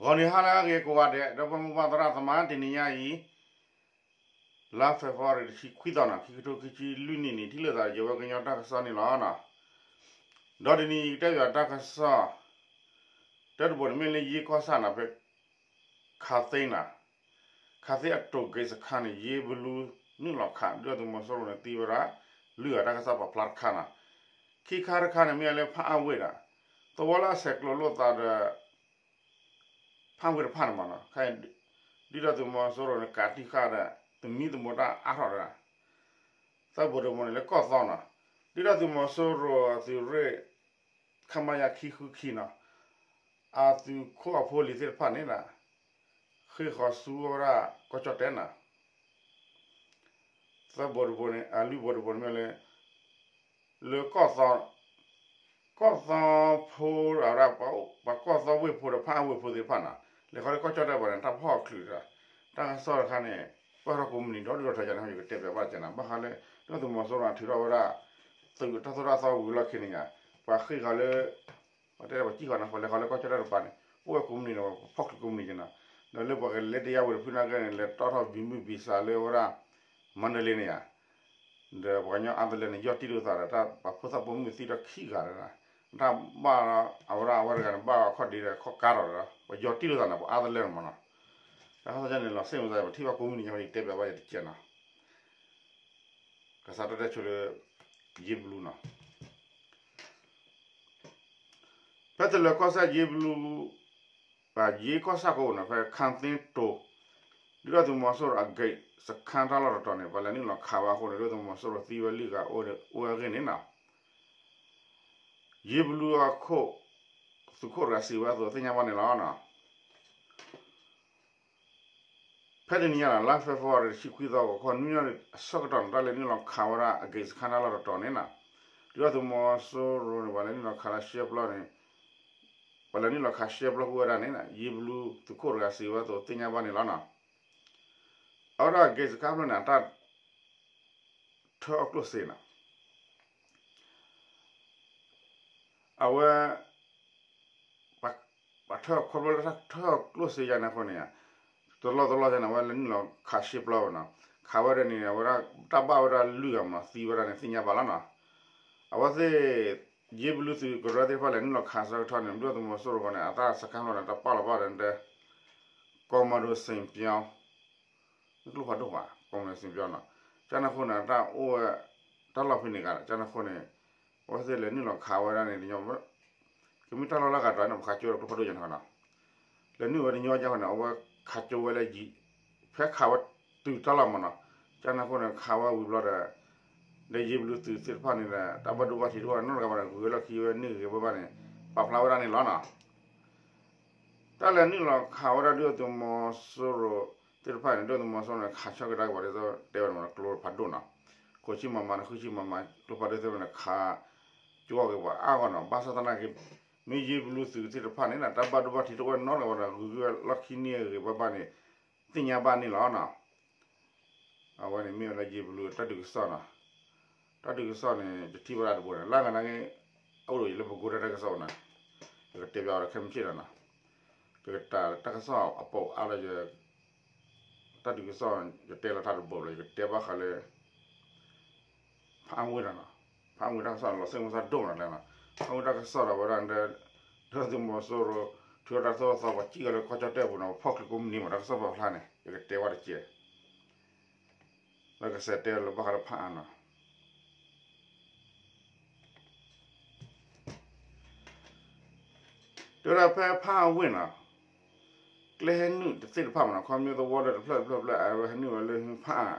ဂီၤနံၤဟါလၢအဂ့ၤကိးဂၤဒဲး ဒီပုၢ်ဝဲၢ်မိၢ်ပၢ်သရၣ်သမါ တနံၤညါအံၤ လါ February တဆံခွံသီန့ၣ် ခံကထိခံဆံလွံၢ်နံၣ်န့ၣ် ထံၣ်လိာ်သးဒီးယဝဲကညီတၢ်ကစီၣ်န့ၣ်လီၤ. ဒီးတနံၤအံၤ ကတဲဘၣ်တၢ်ကစီၣ် တၢတဘိန့ၣ်မ့ၢ်လၢယ့ကီၢ်ဆၣ်န့ၣ် ဖဲ ခးသ့န့ၣ် ခးသ့အတိာ် gate စခန်းန့ၣ် ယ့ဘလူနုာ်လီၤခး ဒုၣ်ဒါသုးမီၤစိရိၤန့ၣ်သံဝဲဒၣ် လွံၢ်ဂၤ တၢ်ကစီၣ်ပာ်ဖျါတခါန့ၣ်, ခံခါတခါန့ၣ်မ့ၢ်လၢဖၣ်အၣ်ဝ့ၢ်ဒီး သဝီလၢအဆဲးကျိးလိာ်သးဒီး ဖၣ်အၣ်ဝ့ၢ်တဖၣ်န့ၣ်မ့ၢ်နီၤ, ဒုၣ်ဒါသုးမီၤစိရိၤန့ၣ် ကးတံၢ်ဃာ်ဒီး သမံသမိးတၢ်အါထီၣ်ဒီး သၢဘိတဘိန့ၣ်လၢကီၢ်သီန့ၣ်, ဒုၣ်ဒါသုးမီၤစိရိၤအသုးရ့ၣ် ခမရ ခံဃုခံန့ၣ် အသုးခိၣ်အဖိအလံၤသ့ၣ်တဖၣ်န့ၣ်ဒီး ဃ့ၢ်ဃီၤဆူဝဲဒၣ်ကီၢ်ကၠီၣ်တဲၣ်န့ၣ် သၢဘိတဘိန့ၣ် အလွံၢ်ဘိတဘိန့ၣ်မ့ၢ်လၢ လၢကီၢ်သီ ကီၢ်သီဖိ အဝဲဒၣ် ပှၤကီၢ်သီဝ့ၢ်ဖိဒီးဖၣ်အၣ်ဝ့ၢ်ဖိသ့ၣ်တဖၣ်န့ၣ် လဲၤဃီလၢကီၢ်ကၠီၣ်တဲၣ်ပှၤန့ၣ် တၢ်ဖီၣ်ချုးဒီး တၢ်ကစီၣ်တခါန့ၣ် ပၢၢ်ထီၣ်ကိးမုၢ်နံၤဒီဒူၣ်ဒီထၢကန့ၣ် ယကတဲပၠးဘၣ်ကန့ၣ် ဘၣ်ဃးလၢ ဒုၣ်ဒါသုးမီၤစိရိၤန့ၣ် ထုးထီၣ်ဝဲဒၣ် သုးတၢ်သိၣ်တၢ်သီဝံၤလီၢ်ခံန့ၣ်ညါ ပှၤဃ့ၢ်ဃီၤလၢ ပတဲပှၤကံၢ်ဃီၤန့ၣ် ပှၤလဲၤဃီလၢကီၢ်ကၠီၣ်တဲၣ်တပၤန့ၣ် အိၣ်ဝဲကိးမုၢ်နံၤန့ၣ် ပဖီၣ်ချုးကိးမုၢ်နံၤကန့ၣ်, ဒီးလၢပှၤကလဲၤတ့ၢ်ယါဝဲတဖုနာ်က့န့ၣ် လဲၤတီၣ်ထီၣ်ဘံမုၢ်ဘံစးလၢဝဲဒၣ် မါဒလ့န့ၣ်ယါ ဒီးပှၤကညီအါတလၢန့ၣ် ယီၢ်တံၢ်လိာ်သးဒီး တၢ်ပာ်ဖှိၣ်သးပိာ်မုၣ်သံဒီးခံဂၤဒီး တၢ်ဘၣ်အဝဲဒၣ်အဝဲတဂၤန့ၣ် ဘၣ်အခီၣ်ဒ့ဒီးခီၣ်ကါထီၣ်ဒီး ပယီၢ်တံၢ်လိာ်သးန့ၣ် ပှၤအါတလၢန့ၣ်မ့ၢ်နီၤ, တၢ်ဟီၣ်သးန့ၣ် လီၤစ့ၣ်မုာ်သး ပထံၣ်ဘၣ်ကိးမုၢ်နံၤညါ ယတဲပၠးဘၣ်ယတကဲးနီၤ, ကစးထီၣ်တဲဆိလၢ ယ့ဘလူနီၤ ဖဲတလၢၤကီၢ်စဲၣ် ယ့ဘလူ ယ့ကီၢ်ဆၣ်ကိးန့ၣ် ဖဲခၣ်သ့တိၤ ဒုၣ်ဒါသုးမီၤစိရိၤအ gate စခန်းတၢ်လီၢ်တတီၤန့ၣ် ပှၤလဲၤနုာ်လီၤခးဝဲအဃိန့ၣ် ဒုၣ်ဒါသုးမီၤစိရိၤသံဝဲလွံၢ်ဂၤအိၣ်ဝဲအဂ့ၢ်န့ၣ်နီၤ, ယ့ဘလူအခိၣ် သုးခိၣ်တဂၤစံးဝဲအသိးသ့ၣ်ညါဘၣ်န့ၣ်လီၤ. ဖဲတနံၤညါန့ၣ် လါ February တဆံခွံသီ ဂီၤခီနွံနၣ်ရံၣ်အဆၢကတီၢ်န့ၣ် တၢ်လဲၤနုာ်လီၤခးဝဲဒၣ်အ gate စခန်းတၢ်လီၢ်တတီၤန့ၣ်နီၤ, ဒုၣ်ဒါသုးမီၤစိရိၤန့ၣ် ပှၤလဲၤနုာ်လီၤခးလၢရှဲပျီန့ၣ် ပှၤလဲၤနုာ်လီၤခးရှဲပျီကွံာ်ဝဲဒၣ်န့ၣ် ယ့ဘလူသုးခိၣ်တဂၤစံးဝဲအသိးသ့ၣ်ညါဘၣ်န့ၣ်လီၤနီၤ, အဝဲဒၣ် gate စခန်းဖျၢၣ်န့ၣ် အတၢ် ထၢအီၣ်ကျိၣ်စ့နီၤ အဝဲ ပှၤထၢခီဖျိလၢတၢ်ထၢအီၣ်ကျိၣ်စ့ယါန့ၣ်အဃိန့ၣ် တလီၢ်တလီၢ်ယါန့ၣ် အဝဲလဲၤနုာ်လီၤခးရှဲပျီဝဲနီၤ, ခးဝဲဒၣ်န့ၣ် အဝဲဒၣ်တၢ်ဘၣ်ဝဲဒၣ်လွံၢ်ဂၤမ့ၢ်နီၤ သံဝဲဒၣ်န့ၣ်သ့ၣ်ညါဘၣ်လီၤနီၤ, အဝဲသ့ၣ် ယ့ဘလူသုးကရၢသ့ၣ်တဖၣ်လဲၤနုာ်လီၤခးဆၢကတီၢ်န့ၣ် ဒုၣ်ဒါသုးမီၤစိရိၤအဃိန့ၣ် အတၢ်စခန်းဖျၢၣ်န့ၣ် တၢ်ပာ်လီၤဘၣ်ဒီး ကီမၤဒိၣ်စ့ၣ်ပၠီ ကျိဖးဒိၣ်ဘၣ် ကီမၤဒိၣ်စ့ၣ်ပၠီနီၤ, ကန့ၣ်အဃိန့ၣ် တၢ်အိၣ်ဝဲ တၢ်လီၢ်ဖဲန့ၣ်ဂ့ၤ ကန့ၣ်အဃိန့ၣ် အဝဲသ့ၣ်လဲၤနုာ်လီၤခးဝဲဒၣ်န့ၣ် တညီ ကမ့ၢ်တၢ်လီၢ်လၢအဂၤတဂၤန့ၣ် ပခးကၠိဝဲဒၣ်ကျိဖးဒိၣ်ယါန့ၣ်နီၤ, လဲၤနုာ်ဝဲတညီယါဃိန့ၣ် အဝဲခးကၠိဝဲလၢ ဖဲခးဝဲတုၤတၢ်လီၢ်မ့ၢ်နီၤ, ကန့ၣ်အဃိန့ၣ် ခးဝဲဝံၤဘျီဒီး ဒီးယ့ဘလူသုးသ့ၣ်တဖၣ်န့ၣ်ဒီး တၢ်ဘၣ်ဒိဘၣ်ထံးတအိၣ်နီတဂၤဘၣ်ဒီး ဂုၤဝဲလီၢ်ခံဝဲန့ၢ်ဂ့ၤဂ့ၤဘၣ်ဘၣ်န့ၣ် ပာ်ဖျါဝဲဒၣ်န့ၣ်လီၤနီၤ. တၢ်လဲၤနုာ်လီၤခးဝဲဒၣ်ဒုၣ်ဒါသုးမီၤစိရိၤသ့ၣ်တဖၣ်န့ၣ် ဒုၣ်ဒါသုးမီၤစိရိၤန့ၣ် ခးဆၢကဒါက့ၤပှၤဒ်သိးတဲဝဲန့ၣ်မ့ၢ်နီၤ ကျိဖးဒိၣ်နီၤ, ခိၣ်ဆံမၤမၤန့ၣ် ဃုဆံမၤမၤ ကျိဖးဒိၣ်သ့ၣ်တဖၣ်န့ၣ် ခးကၠိက့ၤပှၤအါဂီၢ်နီၤ, ဘၣ်ဆၣ်သနာ်က့ မ့ၢ်ယ့ဘလူသုးသ့ၣ်တဖၣ်န့ၣ် တၢ်ဘၣ်ဒိဘၣ်ထံးတအိၣ်နီတဂၤဘၣ်ဒီး ဂုၤဝဲလီၢ်ခံန့ၢ်ဂ့ၤဂ့ၤဘၣ်ဘၣ်န့ၣ် သ့ၣ်ညါဘၣ်န့ၣ်လီၤနီၤ. အဝဲန့ၣ်မ့ၢ်ဝဲဒၣ်ယ့ဘလူတၢ်ဒုးကစီၣ်နီၤ, တၢ်ဒုးကစီၣ်န့ၣ် ယထံၣ်ဘၣ်ဒၣ်တဘိန့ၣ် လၢဂၤနာ်က့ အအိၣ်ဒီးယလၢပကိးတၢ်တၢ်ကစီၣ်အံၤနီၤ, ယကတဲပၠးအီၤဒီးခဲမုၢ်ဆ့ၣ်နီၤ, ယကတၢ်တၢ်ကစီၣ်အပိာ်အါလၢယ တၢ်ဒုးကစီၣ် ယတဲလီၤတၢ်တဘိလီၤ ယကတဲဘၣ်ဃးလၢ ဖးအါဝ့ၢ်နီၤ, ဖးအါဝ့ၢ်တၢ်ကစီၣ်လီၤစ့ၣ်မုၢ်သးဒိၣ်နီၤလဲၣ်နီၤ, ဖးအါဝ့ၢ်တၢ်ကစီၣ်ဒီးဝဲဒၣ် ဒုၣ်ဒါသုးမီၤစိရိၤ ထုးထီၣ်တၢ်သိၣ်တၢ်သီ ပှၤစံၣ်ကီၤလၢကီၢ်ကၠီၣ်တဲၣ်ပူၤနီၤ ပဖီၣ်ချုးကိးမုၢ်နံၤမ့ၢ် တၢ်ကစီၣ်ပာ်ဖျါန့ၣ် ယကတဲဝဲတက့ၢ်. လၢကစဲးတဲလၢဘၣ်ဃးလၢဖးအါနီၤ တဲဝဲဒၣ်ဖဲဖးအါဝ့ၢ်နီၤ, ကျဲဟဲနုာ်တသ့ၣ်တဖၣ်မ့ၢ်နီၤ ခီဖျိသဝီလၢတဖျၢၣ်တဖျၢၣ်ဖျၢၣ် အဝဲဟဲနုာ်ဝဲလၢဖးအါ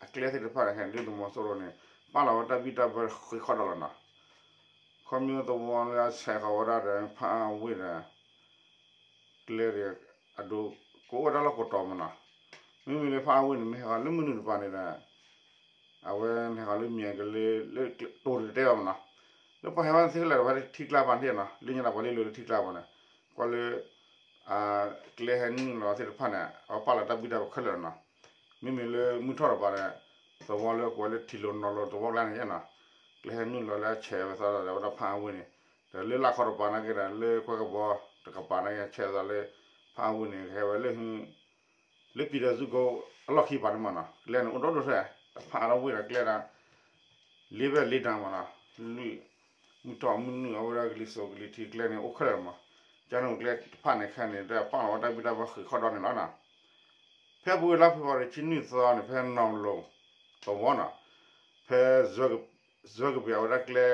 အကျဲသ့ၣ်တဖၣ်န့ၣ် ဟဲဒုၣ်ဒါသုးမီၤစိရိၤန့ၣ် ပာ်လီၤဝဲတၢ်ဘံၣ်တၢ်ဘၢဃံးဃီဒီးလီၤနီၤ, ခီဖျိသဝီလၢအဆဲးဃီၤဝဲဒၣ်ဒီး ဖးအါဝ့ၢ်ဒီး ကျဲဒီး အဒိ ကအိၣ်ဝဲဒၣ်လီၢ်ကိးတီၤမ့ၢ်နီၤ, မ့မ့ၢ်လၢဖးအါဝ့ၢ်န့ၣ် မ့ၢ်ဟဲဃီၤလၢမုၢ်နုာ်တပၤန့ၣ်ဒီး အဝဲန့ၣ်ဟဲဃီၤလၢမံၤကလ့ လၢတိၤတကတဲဘၣ်မ့ၢ်နီၤ, လၢပှၤဟဲဘၣ်သ့ၣ်ခဲလၢာ်ဒီး ပှၤထံကျါပၤန့ၣ်နီၤ လၢညါဒီးပှၤလ့လိာ်လၢထံကျါပၤန့ၣ် ကွၢ်လၢ ကျဲဟဲနုာ်လီၤသ့ၣ်တဖၣ်န့ၣ် အဝဲပာ်လီၤတၢ်ဘံၣ်တၢ်ဘၢခဲလၢာ်နီၤ, မ့မ့ၢ်လၢမုၢ်ထီၣ်တပၤဒီး သဝီလၢကွဲးလၢထံလိၤနီၤလိၤသဝီကျါန့ၣ်နီၤ, ကျဲဟဲနုာ်လီၤလၢအဆဲးဝဲသးဒီးဝဲဒၣ်ဖးအါဝ့ၢ်န့ၣ်, ဒီးလၢလၢ်ခီတပၤနာ်က့ဒီး လၢကွဲကဘီတကပၤနာ်က့ ဆဲးသးလၢ ဖးအဝ့ၢ်န့ၣ် ကဟဲဝဲလၢ လၢပံၤဒီးစုကိအလီၢ်ခံပၤန့ၣ်မ့ၢ်နီၤ ကျဲန့ၣ် အိၣ်ဒိၣ်ဒိၣ်ထဲ တဖးအလီၢ်ဝ့ၢ်ဒီးကျဲဒၣ် လ့ဘဲၣ်လ့ဒၣ်မ့ၢ်နီၤ လွံၢ်မုၢ်ထီၣ်မုၢ်နုာ် အဝဲဒၣ်ကလံၤစိးကလံၤထံးကျဲန့ၣ် အိၣ်ခဲလၢာ်မး ကန့ၣ်ကျဲတဖၣ်န့ၣ်ခဲန့ၣ် တၢ်ပာ်လီၤဝဲတၢ်ဘံၣ်တၢ်ဘၢဃုာ်ခီဒီန့ၣ်လီၤနီၤ ဖဲပူၤဝဲလါဖ့ၤဘြူၤအါရံၤ ဆံနွံသီန့ၣ် ဖဲနီၢ်လိၤသဝီနီၤ ဖဲ စၢကပ့ၤအဝဲဒၣ်ကျဲ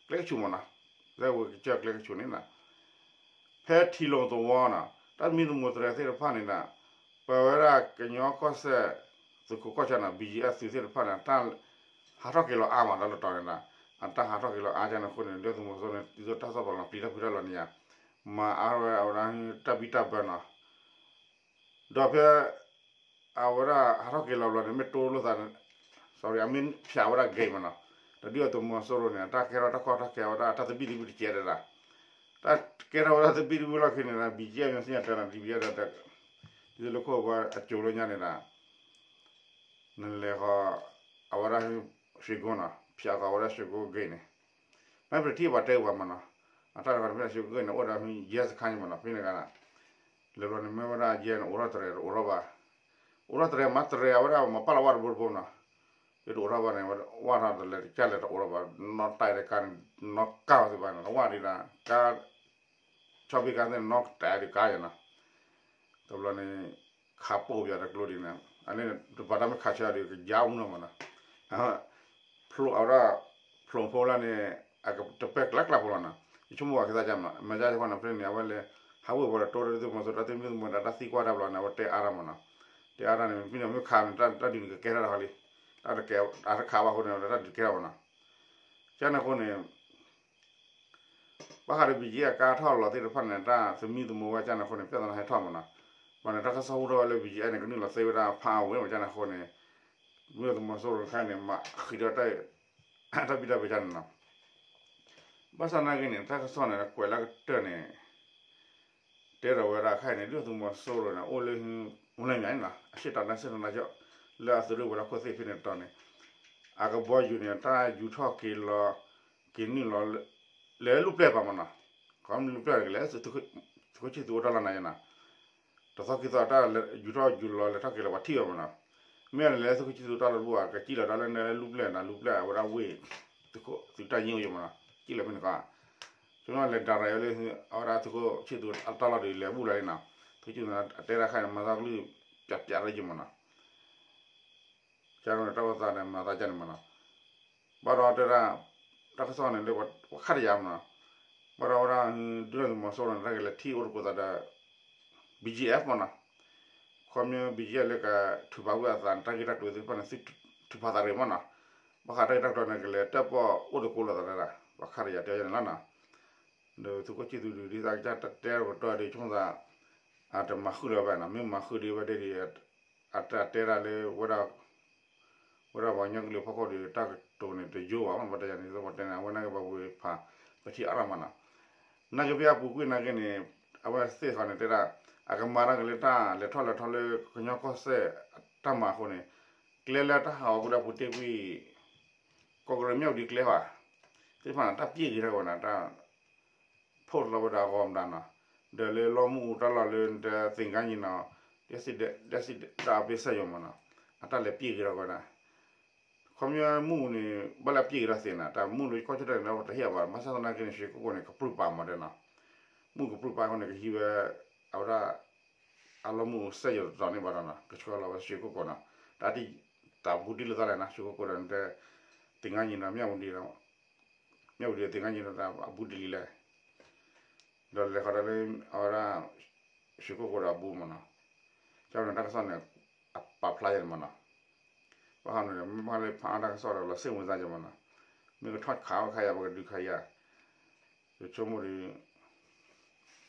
ကျဲကဆူးမ့ၢ်နီၤ လၢဝ့ၢ်ကစၢၢ်ကျဲကဆူးန့ၣ်နီၤ ဖဲထံလူၤသဝီနီၤ တၢ်သမံသမိးတြဲၤသ့ၣ်တဖၣ်န့ၣ်ဒီး ပဝဲဒၣ်ကညီကီၢ်စဲၣ် သုးခိးကီၢ်ဆၣ်နီၤ ဘံၣ်ကၠံၣ်အဲၣ် သုးသ့ၣ်တဖၣ်န့ၣ် တၢ်ဟးထီၣ်က့ၤလီၤအါမး တၢ်လီၢ်တီၤန့ၣ်ဒီး အတၢ်ဟးထီၣ်က့ၤလီၤအါကန့ၣ်အဃိန့ၣ် ဒုၣ်ဒါသုးမီၤစိရိၤန့ၣ် ဒ်သိးတၢ်စီၣ်ပီးလီၤ ပျံၤတၢ်ဖုးတၢ်လီၤန့ၣ်ယါ မၤအါဝဲအဝဲဒၣ်တၢ်ဘံၣ်တၢ်ဘၢနီၤ ဒီးဖဲ အဝဲဒၣ်ဟးထီၣ်က့ၤလီၤဘျီန့ၣ် မ့ၢ်တိလိာ်သးန့ၣ် sorry အမ့ၢ်ဖၠးဝဲဒၣ် gate မ့ၢ်နီၤ ဒီးဒုၣ်ဒါသုးမီၤစိရိၤန့ၣ် တၢ်ကဲထီၣ်တၢ်ကီတၢ်ခဲဝဲဒၣ် တၢ်သဘံၣ်သဘုၣ်တကဲဒၣ် တၢ်ကဲထီၣ်ဝဲဒၣ်သဘံၣ်သဘုၣ်လီၢ်ခံန့ၣ်ဒီး ဘံၣ်ကၠံၣ်အဲၣ် မ့ၢ်သ့ၣ်ညါတဲလီၤ ဒ်ဘံၣ်ကၠံၣ်အဲၣ်ဒီး ဒ်သိးလၢခိၣ်ဝဲအစိၤလၢညါန့ၣ်ဒီး နလဲၤဃီၤ အဝဲဒၣ် ရွှေကုန်းနီၤ ဖၠးဃီၤအဝဲဒၣ် ရွှေကုန်း gate န့ၣ် မ့ၢ်ပတထံၣ်ဘၣ်တဲဘၣ်မ့ၢ်နီၤ အတၢ်တခီန့ၣ် ဖဲ ရွှေကုန်း gate န့ၣ် အိၣ်ဒီး ရဲစခန်း မ့ၢ်နီၤ ဖဲန့ၣ်ဂၤ လဲၤဘျီန့ၣ် မ့ၢ်ဝဲဒၣ် ရဲ န့ၣ် အိးထီၣ်တြဲၤတအိးထီၣ်ဘၣ် အိးထီၣ်တြဲၤမၤတြဲၤ အဝဲဒၣ်မၤပာ်လီၤဝဲတဘိတဘိနီၤ တအိးထီၣ်ဘၣ်န့ၣ် ဝဲဒၣ်တလဲၤတကၢ်လဲၤတအိးထီၣ်ဘၣ် နီၣ်တဲာ်တကါန့ၣ် နီၣ်ကၢ်ဝဲသ့ၣ်ဘၣ်န့ၣ် ဝဲဒၣ်ဒီး ကါ ဆီဘ့ကါသ့ၣ်န့ၣ် နီၣ်တဲာ်တကါယဲနီၤ တဘျီန့ၣ် ခးပိာ်ပၠးတကျိဒ်န့ၣ် အန့ၣ်တပၤတၢ်မ့ၢ်ခးဆၢဒီး ကယါမူနီၤမ့ၢ်နီၤ ဖျိအဝဲဒၣ် ဖျိးဖိလၢန့ၣ် အကတပဲာ်ကျါကျါဖိလီၤနီၤ ယဆိကမိၣ်ဝဲကသးကၢ်မ့ၢ်နီၤ မ့ၢ်ကသးကၢ်ဖဲန့ၣ် အဝဲလဲၤ ဟးဝ့ၢ်ဘီဒီးတိဒီးသုးမီၤစိရိၤ တၢ်သဘံၣ်သဘုၣ်ဒီးတၢ်သံကွၢ်တၢ်ဘျီန့ၣ် အဝဲတဲအါတၢ်မ့ၢ်နီၤ တဲအါတၢ်န့ၣ် မ့ၢ်န့ၣ်မ့ၢ်ခးန့ၣ် တၢ်ဒုးန့ၣ်ကကဲထီၣ်တခီလံ တၢ်တကဲ အတခးဘၣ်အဃိန့ၣ် တၢ်ဒုးကဲထီၣ်မ့ၢ်နီၤ ကန့ၣ်အဃိန့ၣ် ဘၣ်ဃးဒီး ဘံၣ်ကၠံၣ်အဲၣ် အကါထီၣ်လီၤသ့ၣ်တဖၣ်န့ၣ် တၢ်သမံသမိးဝဲကန့ၣ်အဃိန့ၣ် ပြဿနာဟဲထီၣ်မ့ၢ်နီၤ ဘၣ်န့ၣ် တၢ်ကစီၣ်ဟူထီၣ်ဝဲလၢ ဘံၣ်ကၠံၣ်အဲၣ် န့ၣ် ကနုာ်လီၤသ့ဝဲဒၣ်ဖးအဝ့ၢ်မ့ၢ်ကန့ၣ်အဃိန့ၣ် ဒုၣ်ဒါသုးမီၤစိရိၤခဲအံၤန့ၣ် မၤဃံးဒီး တၢ်ဘံၣ်တၢ်ဘၢကန့ၣ်နီၤ ဘၣ်ဆၣ်သနာ်က့န့ၣ် တၢ်ကစီၣ်န့ၣ် ကွဲးလၢကတၢၢ်န့ၣ် တဲဒီးဝဲဒၣ်ခဲအံၤန့ၣ် ဒုၣ်ဒါသုးမီၤစိရိၤန့ၣ် အိၣ်လၢ မူလၢမၠဲၤန့ၣ်နီၤ အရှေ့တောင်တိုင်းစစ်ဌာနချုပ် လၢအသုးရ့ၣ်ဝဲၤလီၢ်ခိၣ်သ့ၣ်ဖဲန့ၣ်တီၤန့ၣ် အကဘီယူၤန့ၣ် တၢ်ယူၤထီၣ်က့ၤလီၤ က့ၤနုာ်လီၤ လဲၤလၢလူၢ်ပျဲၢ်ပၤမ့ၢ်နီၤ ခီမ့ၢ်လူၢ်ပျဲၢ်န့ၣ် ကလဲၤ သုးခိၣ်ဆံၣ်သူးအိၣ်တၢ်လီၢ်န့ၣ်နီၤ တသီခံသီတၢ်ယူၤထီၣ်ယူၤလီၤလဲၤထီၣ်က့ၤလီၤ ပှၤထံၣ်ဘၣ်မ့ၢ်နီၤ မ့ၢ်လဲၤသုးခိၣ်ဆံၣ်သူးတၢ်လီၢ်တဘူၣ်ဘၣ် ကစံၣ်လီၤတၢ်လၢနဲလၢလူၢ်ပျဲၢ်နီၤ လူၢ်ပျဲၢ်အဝဲဒၣ်ဝ့ၢ် သုးခိၣ်သုးတၢ်ယ့ၣ်အိၣ်ယမ့ၢ်နီၤ ကံၣ်လီၤဖဲန့ၣ်ကီး ဆိကမိၣ်လဲၤဒၣ်ရၤယိလၢ အဝဲဒၣ်သုးခိၣ်ဆံၣ်သူးအတၢ်လီၢ်ဒီးလဲၤဘူၣ်လီၤန့ၣ်နီၤ သုးခိၣ်ဆံၣ်သူးအတဲတၢ်ခါန့ၣ် မၤသးကလုၢ်ပျးပျးလၢယမ့ၢ်နီၤ ကန့ၣ်တၢ်အိၣ်သးန့ၣ် မၤသးကန့ၣ်မ့ၢ်နီၤ ဘၣ်ဒီးတဲဒၣ် တၢ်ကစီၣ်န့ၣ်လၢပှၤခါတယၤမ့ၢ်နီၤ ဘၣ်ဒီးဝဲဒၣ် ဒုၣ်ဒါသုးမီၤစိရိၤန့ၣ် တၢ်ကလဲၤထံၣ်အိၣ်သကိးသးဒီး ဘီၣ်ကၠံၣ်အဲၣ် မ့ၢ်နီၤ ခီဖျိ ဘီၣ်ကၠံၣ်အဲၣ် လၢကထုးဖးဝဲအသးန့ၣ် တၢ်ဂ့ၢ်တၢ်ကျိၤသ့ၣ်တဖၣ်န့ၣ် သုထုးဖးသးရ့ၣ်မ့ၢ်နီၤ ဘၣ်ဃးတၢ်ဂ့ၢ်တၢ်ကျိၤန့ၣ် ကလဲၤတၢၣ်ပီၣ်အိၣ်သကိးလိာ်သးဒၣ် ပှၤခါတယၤတဲန့ၣ်လီၤနီၤ ဒီးသုးခိၣ်ဆံၣ်သူးဒုး ဒ်သိးကစၢ်တဲတကတီၢ်ဒီး ဆိကမိၣ်သး အတမၤဃုာ်လၢၤဘၣ်နီၤ မ့ၢ်မၤဃုာ်ဒံးဝဲဒၣ်ဒီး အတၢ်တဲဒၣ်လၢ ဝဲဒၣ်ပှၤကညီကလုာ်ဖီခိၣ်ဒီး တၢ်ကတိၤန့ၣ် တယိဘၣ်မ့ၢ်နီၤ ပှၤတယၤန့ၣ် ပှၤတဲန့ၣ် အဝဲန့ၣ်ကဘၣ်ဝ့ၤဖး ပထံၣ်အါထီၣ်မ့ၢ်နီၤ နာ်က့ဖဲအပူၤကွံာ်နာ်က့န့ၣ် အဝဲသ့ၣ်တခီန့ၣ်တဲဒၣ် အကမၤတၢ်က့ၤလၢတၢ်လဲၤထီၣ်လဲၤထီလၢကညီကီၢ်စဲၣ်တၢ်မၤအဃိန့ၣ် ကျဲလၢတၢ်ဟးဂီၤကွံာ်လၢအပူၤတ့ၢ်ကွံာ် ကီၢ်ကရ့ၣ်မၠၣ်ဝတံၤကျဲဘၣ် သ့ၣ်တဖၣ်န့ၣ် တၢ်ပျ့ၢ်က့ၤထီၣ်ဝဲဒၣ် တၢ် ဖီၣ်လီၤဝဲဒၣ်အဂီၢ်မတၤနီၤ ဒီးလၢလီမုၢ်အူတၢ်လီၢ်လၢနတဲသ့ၣ်ကါညီနီၤ ဒ်စံးဒၣ်အပ့ၢ်စၢ်ယိၤမ့ၢ်နီၤ အတၢ်လဲၤပျ့ၢ်က့ၤထီၣ်ဝဲဒၣ် ခီဖျိမုၢ်အူန့ၣ် ဘၣ်လၢအပျ့ၢ်က့ၤထီၣ်သ့နီၤ တၢ်မုၢ်လၢကီၢ်ကၠီၣ်တဲၣ်န့ၣ် တဟ့ၣ်အဘၣ် ဘၣ်ဆၣ်သနာ်က့န့ၣ် ရွှေကုက္ကိုန့ၣ် ကပြုၢ်ပာ်မးတဲနီၤ မုၢ်ကပြုၢ်ပာ်အဃိန့ၣ် ကဟံးဝဲ အဝဲဒၣ် အလီမုၢ်အူစဲးယိၤတတီၤန့ၣ်ဘၣ်ဒီးနီၤ ကဆှၢလီၤဝဲရွှေကုက္ကိုနီၤ တၢ်တၢ်ဘူးတံၢ်လၢသးလဲၣ်နီၤ ရွှေကုက္ကိုဒီးနတဲ သ့ၣ်ကါညီနီၤ မၠၣ်ဝတံၤ မၠၣ်ဝတံၤသ့ၣ်ကါညီနီၤ အဘူးတံၢ်လံလဲၣ် ဒီးလဲၤဃီၤဒီးလၢ အဝဲဒၣ် ရွှေကုက္ကိုဒီးအဘူးမ့ၢ်နီၤ ကန့ၣ်တၢ်ကစီၣ်န့ၣ် အပာ်ဖျါယဲၢ်န့ၣ်မ့ၢ်နီၤ ဘၣ်ဃးန့ၣ် မ့ၢ်ဘၣ်လၢဖးအါတၢ်ကစီၣ်ဒီး လီၤစ့ၣ်ဝဲသးယဲၢ်မ့ၢ်နီၤ မ့ၢ်ကထီၣ်ခးဝဲခါယၤ ပကဒုးခါယၤ ယဆိကမိၣ်ဒီး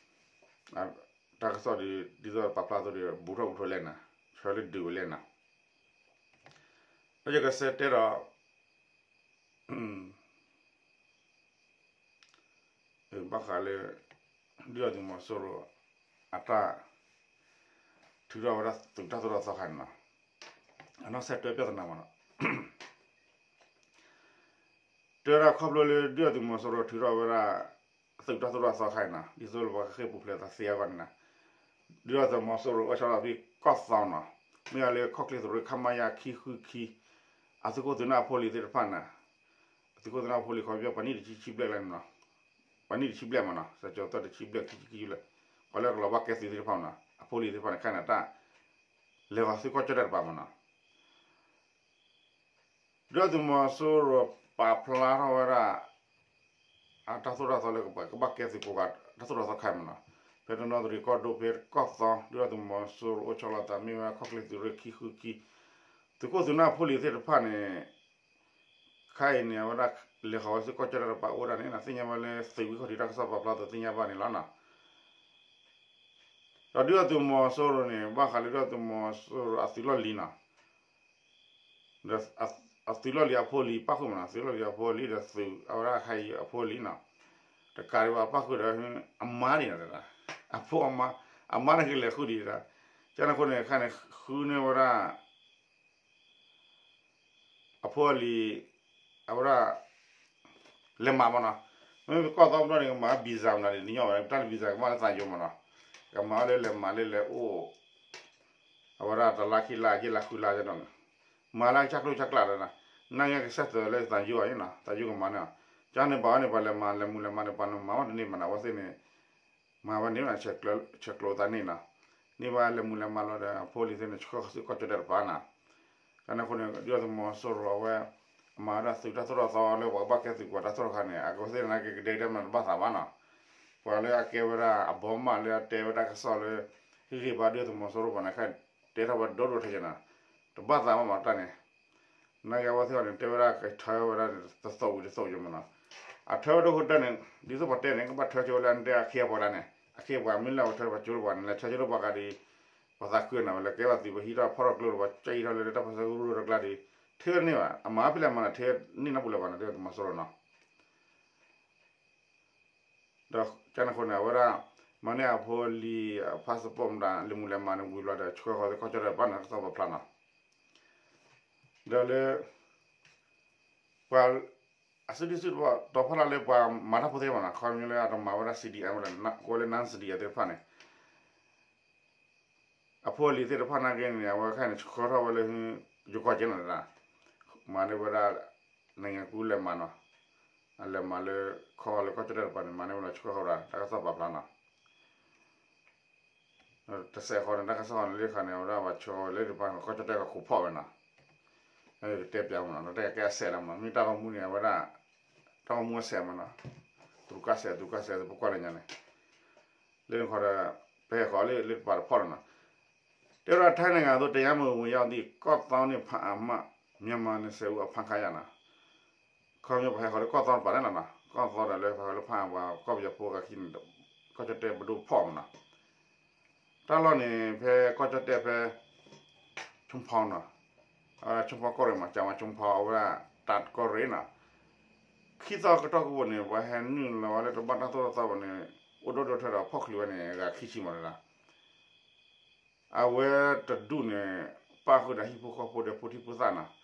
တၢ်ကစီၣ်ဒီး ဒ်သိးပာ်ဖျါအသိးဒီး ဘူးထီၣ်ဘူးထီၣ်လဲၣ်နီၤ ဆၢလၢဒုးဝဲလဲၣ်နီၤ ဒီးယကစဲးတဲဒီး ဘၣ်ဃးလၢ ဒုၣ်ဒါသုးမီၤစိရိၤ အတၢ် ထုးထီၣ်ဝဲဒၣ်သုးတၢ်သိၣ်တၢ်သီခါန့ၣ်နီၤ အနီၢ်ဆဲးတွဲပြဿနာမ့ၢ်နီၤ တဲဝဲဒၣ်ခီဖျိလၢဒုၣ်ဒါသုးမီၤစိရိၤထုးထီၣ်ဝဲဒၣ် သုးတၢ်သိၣ်တၢ်သီခါအံၤနီၤ ဒ်သိးလၢပှၤကဃ့ၢ်ပူၤဖျဲးသးသ့အဂီၢ်န့ၣ်နီၤ ဒုၣ်ဒါသုးမီၤစိရိၤအိၣ်ဆီလီၤဖဲကီၢ်သီနီၤ, မ့ၢ်အီၤလၢခီၣ်ချ့သုးရ့ၣ် ခမရ ခံဃုခံ, အသုးခိၣ်သုးနၢ်အဖိလံၤသ့ၣ်တဖၣ်န့ၣ်, အသုးခိၣ်သုးနၢ်အဖိလံၤ ခီပညီပှၤနံၣ်တဆံဘျဲၣ်လၢန့ၣ်နီၤ, ပှၤနံၣ်တဆံဘျဲၣ်မ့ၢ်နီၤ, စၢၤကၠီၤသၢတဆံဘျဲၣ် ခံဆံခံဆံဘျဲၣ်, ပှၤလၢကလီၤဘၣ်ကဲသုးသ့ၣ်တဖၣ်မ့ၢ်နီၤ, အဖိလံၤသ့ၣ်တဖၣ်န့ၣ် ခဲအံၤန့ၣ် တၢ်လဲၤဃီၤဆူကီၢ်ကၠီၣ်တဲၣ်တပၤမ့ၢ်နီၤ. ဒုၣ်ဒါသုးမီၤစိရိၤပာ်ဖျါထီၣ်ဝဲဒၣ် အတၢ်သိၣ်တၢ်သီလၢကဘၣ်ကဲသုးကိးဂၤ တၢ်သိၣ်တၢ်သီခါအံၤမ့ၢ်နီၤ, ဖဲတနီသရံၣ်ကီၢ်ဒိၣ် ဖဲကီၢ်သီ ဒုၣ်ဒါသုးမီၤစိရိၤအိၣ်ဆီလီၤသး မ့ၢ်ဝဲခီၣ်ချ့သုးရ့ၣ် ခံဃုခံ, သုးခိၣ်သုးနၢ်အဖိလံၤသ့ၣ်တဖၣ်န့ၣ် ခဲအံၤန့ၣ် အဝဲဒၣ်လဲၤဃီၤဝဲဆူကီၢ်ကၠီၣ်တဲၣ်တပၤအိၣ်ဒၣ်န့ၣ် သ့ၣ်ညါဘၣ်လၢသုးဝံၤခီၣ်ထံးတၢ်ကစီၣ်ပာ်ဖျါသ့ၣ်ညါဘၣ်န့ၣ်လီၤနီၤ. ဒီးဒုၣ်ဒါသုးမီၤစိရိၤန့ၣ် ဘၣ်ဃးလၢဒုၣ်ဒါသုးမီၤစိရိၤအသုးလီၢ်လံၤနီၤ, ဒီးအသုးလီၢ်လံၤအဖိလံၤပၣ်ဃုာ်မ့ၢ်နီၤ, သုးလီၢ်လံၤအဖိလံၤဒီးသုးအဝဲဒၣ်ခဲအံၤအဖိလံၤနီၤ, တကးဒံးဘၣ်ပၣ်ဃုာ်ဒီး အမါန့ၣ်နီၤ, အဖိအမါ, အမါန့ၣ်ကလဲၤဃုာ်ဒံးဒၣ်, ကန့ၣ်အဃိန့ၣ် ခဲအံၤန့ၣ် ဃုန့ၢ်ဝဲဒၣ် အဖိအလံၤ အဝဲဒၣ် လဲၤမၤမ့ၢ်နီၤ, မ့မ့ၢ်ကီၢ်သီဘျီန့ၣ် ကမၤ visa မ့ၢ်နီၤ, ဒ်တညီဘၣ် တၢ်လၢ visa ကမၤလၢသးယိမ့ၢ်နီၤ, ကမၤဝဲလၢလဲၤမၤလၢလဲၤအိၣ် အဝဲဒၣ်တလါခံလါ ယဲၢ်လါဃုလါကနီၤ, မၤလၢကစၢ်ကျိၣ်ကစၢ်ကျၢ်ဒီးနီၤ, နာ်က့ကစၢ်သၢလၢသးယိအံၤနီၤ, သးယိကမၤန့ၣ်, ကန့ၣ်ဘၣ်ဝဲန့ၣ် ပှၤလဲၤမၤလဲၤမူးလဲၤမၤန့ၣ် ပှၤနမၤဝဲတန့ၢ်မ့ၢ်နီၤ, အဝဲသ့ၣ်န့ၣ် မၤဝဲန့ၣ် ဆဲးကျိးသးန့ၣ်နီၤ, န့ၢ်ဘၣ်လဲၤမူးလဲၤမၤလီၤဒီး အဖိအလံၤသ့ၣ်န့ၣ် ဆှၢဃီၤဆူကီၢ်ကၠီၣ်တဲၣ်တပၤနီၤ, ကန့ၣ်အဃိန့ၣ် ဒုၣ်ဒါသုးမီၤစိရိၤအဝဲ အမၤဝဲဒၣ်သုးတၢ်သိၣ်တၢ်သီလၢပှၤကဘၣ်ကဲသုးပှၤတၢ်သိၣ်တၢ်သီခါန့ၣ် အကသ့ၣ်နာ်က့ကဒဲကဒဲမ့ၢ်နီၤ တဘၣ်သးဘၣ်နီၤ, ပှၤလၢအကဲဝဲဒၣ်အဘီမးလၢအတဲဝဲဒၣ်တၢ်ကစီၣ်လၢ ဟ့ၣ်ဂံၢ်ဘါဒုၣ်ဒါသုးမီၤစိရိၤပှၤန့ၣ် ခဲအံၤတဲထီၣ်ဝဲဒိၣ်ဒိၣ်ထဲယဲနီၤ, တဘၣ်သးဘၣ်မးတၢ်န့ၣ် နာ်က့အဝဲသ့ၣ်အီၤန့ၣ် တဲဝဲဒၣ်ကထၢဝဲဒၣ်တသိးဝံၤတသိးယဲမ့ၢ်နီၤ, အထၢဝဲဒၣ်ဃိတၢ်န့ၣ် ဒ်သိးပှၤတဲန့ၣ် ကဘၣ်ထၢကၠိဝဲလၢအတဲအခ့အပှၤလၢန့ၣ် အခ့အပှၤမ့ၢ်လၢအဝဲထၢပှၤကၠိလၢပှၤန့ၣ် လဲၤဆၢကၠိလၢပှၤဂၤဒီး ပှၤသးခုနီၤ ဝဲလၢကဲဘၣ်သုးပှၤဟံးထီၣ်ဖီၣ်ထီၣ်ကျိလၢပှၤကၠီၣ်အံၤထီၣ်လၢတၢ်ပၢဆှၢကရူၢ်တကျါဒီး ထၢန့ၢ်ဘၣ် အမၤဖဲလဲၣ်မၤန့ၣ် ထၢန့ၢ်နီတပူၤလၢၤဘၣ်န့ၣ် ဒုၣ်ဒါသုးမီၤစိရိၤနီၤ ဒီးကန့ၣ်အဃိန့ၣ် အဝဲဒၣ် မၤန့ၢ်အဖိအလံၤ passport မတၤ လဲၤမူးလဲၤမၤန့ၣ်ဝံၤဘျီဒီး ဆှၢဃီၤသ့ၣ်ကီၢ်ကၠီၣ်တဲၣ်တပၤန့ၣ် တၢ်ကစီၣ်ပာ်ဖျါနီၤ, ဒီးလၢ ပှၤ အစုဒုၣ်စုတီၤဖီလာ်လၢပှၤမၤတၢ်ဖိသ့ၣ်တဖၣ်နီၤ ခီပညီလၢအတမၤဝဲဒၣ် စီၣ်ဒံၣ်အၣ် ဝဲဒၣ် ကိးလၢ non-စီၣ်ဒံၣ်အၣ် သ့ၣ်တဖၣ်န့ၣ် အဖိအလံၤသ့ၣ်တဖၣ်နာ်က့န့ၣ် အဝဲခဲအံၤန့ၣ် ဆှၢထီၣ်ဝဲလၢ ယိၤကီၢ်ကဲနီၤတဒၣ် မၤန့ၢ်ဝဲဒၣ် နံၣ်ညါကူလဲၤမၤနီၤ အလဲၤမၤလၢ ခီလၢကီၢ်ကၠီၣ်တဲၣ်တပၤန့ၣ် မၤန့ၢ်ဝဲလီၤဆှၢဃီၤဝဲဒၣ် တၢ်ကစီၣ်ပာ်ဖျါနီၤ တစဲးဃီန့ၣ် တၢ်ကစီၣ်န့ၣ်လၢခါန့ၣ် အဝဲဒၣ်ပှၤဆှၢဃီၤလၢတပၤန့ၣ် ကီၢ်ကၠီၣ်တဲၣ်ကခိးဖီၣ်ဝဲနီၤ ကတဲပျးမနီၤ တၢ်ကဲအစဲးလီၤမနီၤ မ့ၢ်တၢ်ဂီၤမူန့ၣ် အဝဲဒၣ် တၢ်ဂီၤမူအစဲးမနီၤ သူကစဲး သူကစဲး ပကွၢ်လၢညါန့ၣ် လၢနခီဒီး ပဟဲဃီၤလၢလၢတပၤတဖီၣ်လီၤနီၤ တဲဝဲဒၣ် ထိုင်းနိုင်ငံသို့ တရားမဝင် ဝင်ရောက်သည့် ကော့သောင်းနှင့် ဖားအမတ် မြန်မာနှစ်ဆယ်ဦး အဖမ်းခံရနီၤ ခီပညီပဟဲဃီၤလၢကီၢ်သီတပၤန့ၣ်လီၤနီၤ ကီၢ်သီဒီးလၢဖဲလၢဖးပှၤကီၢ်ပယီၤဖိအဂၤခံန့ၣ် ကီၢ်ကၠီၣ်တဲၣ်ပဒိၣ်ဖီၣ်မနီၤ တၢ်လီၢ်န့ၣ် ဖဲကီၢ်ကၠီၣ်တဲၣ်ဖဲ ဆိဖီနီၤ ဆိဖီကီၢ်ရ့ၣ်မး ကၠၤဝါဆိဖီအဝဲဒၣ်တၢ်ကီၢ်ရ့ၣ်နီၤ ခံသီကတီၢ်ကဝီၤန့ၣ် ပှၤဟဲနုာ်လီၤဝဲလၢတဘၣ်တၢ်သိၣ်တၢ်သီဘၣ်န့ၣ် အိၣ်ဒိၣ်ဒိၣ်ထၢဒီးဖီၣ်ချုးဝဲန့ၣ် အဂၤခံဆံမးလီၤ အဝဲတဒူၣ်န့ၣ် ပၣ်ဃုာ်ဒီးဟံၣ်ဖိဃီဖိဒီးဖိထံဖိသၣ်နီၤ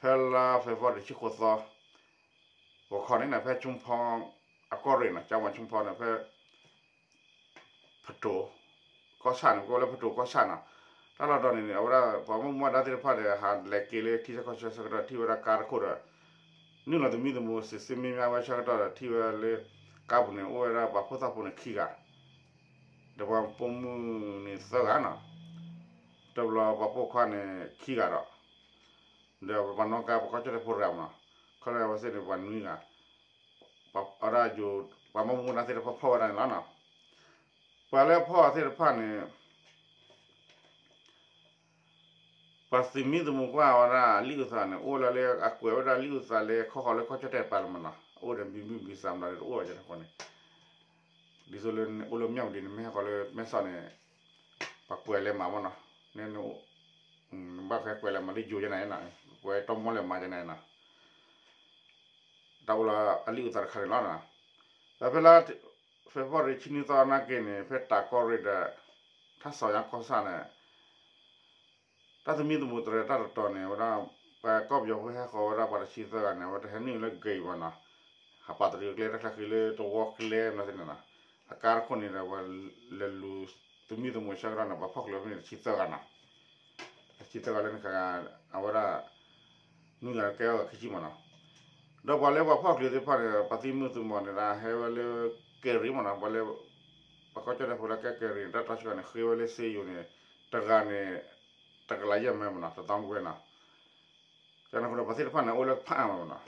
ဖဲလါဖ့ၤဘြူၤအါရံၤတဆံဃိးသီ ဂီၤခီန့ၣ်နီၤ ဖဲဆိဖီအကီၢ်ရ့ၣ်နီၤ ကၠၤဝါဆိဖီန့ၣ် ဖဲ ဖတိၤ ကီၢ်ဆၣ်န့ၣ် ပကိးလၢဖတိၤကီၢ်ဆၣ်နီၤ တၢ်လီၢ်တီၤန့ၣ်န့ၣ် အဝဲဒၣ်ပှၤမုၣ်မူဒါသ့ၣ်တဖၣ်ဒီး ဟးလဲၤက့ၤလၢထံဆၢကီၢ်ဆၢဆၢကတီၢ် ထံၣ်ဝဲဒၣ်ကါတခိၣ်ဒီး နုာ်လီၤသမံသမိး စံးစ့မ့ၢ်မ့ၢ်ဝဲဆၢကတီၢ်ဒီး ထံၣ်ဝဲလၢ ကါပူၤန့ၣ် အိၣ်ဝဲဒၣ်ပှၤဖိသၣ်ဖိန့ၣ်ခံဂၤ ဒီးပှၤပိာ်မုၣ်န့ၣ်သၢဂၤနီၤ တဘျီပှၤပိာ်ခွါန့ၣ်ခံဂၤဒီး ဒီးပှၤနီၣ်ကါပှၤကီၢ်ကၠီၣ်တဲၣ်ဖိတဂၤမးနီၤ ခီလၢအဝဲသ့ၣ်န့ၣ်ပှၤနွံဂၤ ပှၤအဝဲဒၣ်ယိၤ ပှၤမုၣ်မူဒါသ့ၣ်တဖၣ်ဖီၣ်ဝဲဒၣ်န့ၣ်လီၤနီၤ ပှၤလၢဖီၣ်အီၤသ့ၣ်တဖၣ်န့ၣ် ပှၤသမံသမိးကွၢ်ဝဲဒၣ်လံာ်အုၣ်သးန့ၣ် အိၣ်လၢလၢအကွဲးဝဲဒၣ်လံာ်အုၣ်သးလၢခီဃီၤလၢကီၢ်ကၠီၣ်တဲၣ်တပၤလီၤမးနီၤ အိၣ်ဒီးဘံဘူဘံစၣ်မးဒီးတအိၣ်ဘၣ်ကန့ၣ်အဃိန့ၣ် ဒ်သိးလၢအိၣ်လၢမၠၣ်ဝတံၤန့ၣ် မ့ၢ်ဟဲဃီၤလၢမဲဆီးန့ၣ် ပှၤကွဲးလဲၤမၤမးနီၤ န့ၣ် ဘၣ်ဃဲကွဲးလဲၤမၤလၢယိၤကန့ၣ်နီၤ ကွဲးတီမီလဲၤမၤကန့ၣ်နီၤ တၢ်အိၣ်လၢအလံာ်အုၣ်သးတခါန့ၣ်လီၤ. ဒီးဖဲလါ ဖဲဖ့ၤဘြူၤအါရံၤ ဆံနွံသီနာ်က့န့ၣ် ဖဲတၢ်ကီၢ်ရ့ၣ်ဒီး ထါစီၤညါကီၢ်ဆၣ်န့ၣ် တၢ်သမံသမိးတြဲၤတၢ်တတီၤန့ၣ် ဝဲဒၣ် ပှၤကီၢ်ပယီၤဖိဟဲဃီၤဝဲဒၣ်ပှၤတဆံသၢဂၤန့ၣ် အဝဲတဟဲနုာ်လၢဂ့ၤဘၣ်နီၤ ဟးပာ်တရံးကျဲတၢ်ချၢဃံလၢတဝီကျဲမနုၤသ့ၣ်န့ၣ်နီၤ အကါတခိၣ်န့ၣ်ဒီး ပှၤလဲၤလူၤ သမံသမိးဆၢကတီၢ်န့ၣ် ပှၤဖီၣ်ချၢးဖဲန့ၣ် တဆံသၢဂၤနီၤ, တဆံသၢဂၤလၢန့ၣ် အဝဲဒၣ် နွံဂၤကဲအီၤခံဆံမးနီၤ, ဒီးပှၤလၢပှၤဖီၣ်ချၢးသ့ၣ်တဖၣ်န့ၣ် ပှၤသမံသမိးန့ၣ် ဟဲဝဲလၢ ကဲရံမးနီၤ, ပှၤလၢ ပှၤကီၢ်ကၠီၣ်တဲၣ်ဖိလၢကဲကဲရံန့ၣ် တၢ်တၢ်ဆှၢန့ၣ် ဃ့ဝဲလၢစ့ယိၤန့ၣ် တဂၤန့ၣ် တကလးယဲၢ်မၢမးနီၤ, တသီမူဝဲနီၤ, ကန့ၣ်အဃိဒီး ပှၤသ့ၣ်တဖၣ်န့ၣ် အိၣ်လၢဖးအါမးနီၤ,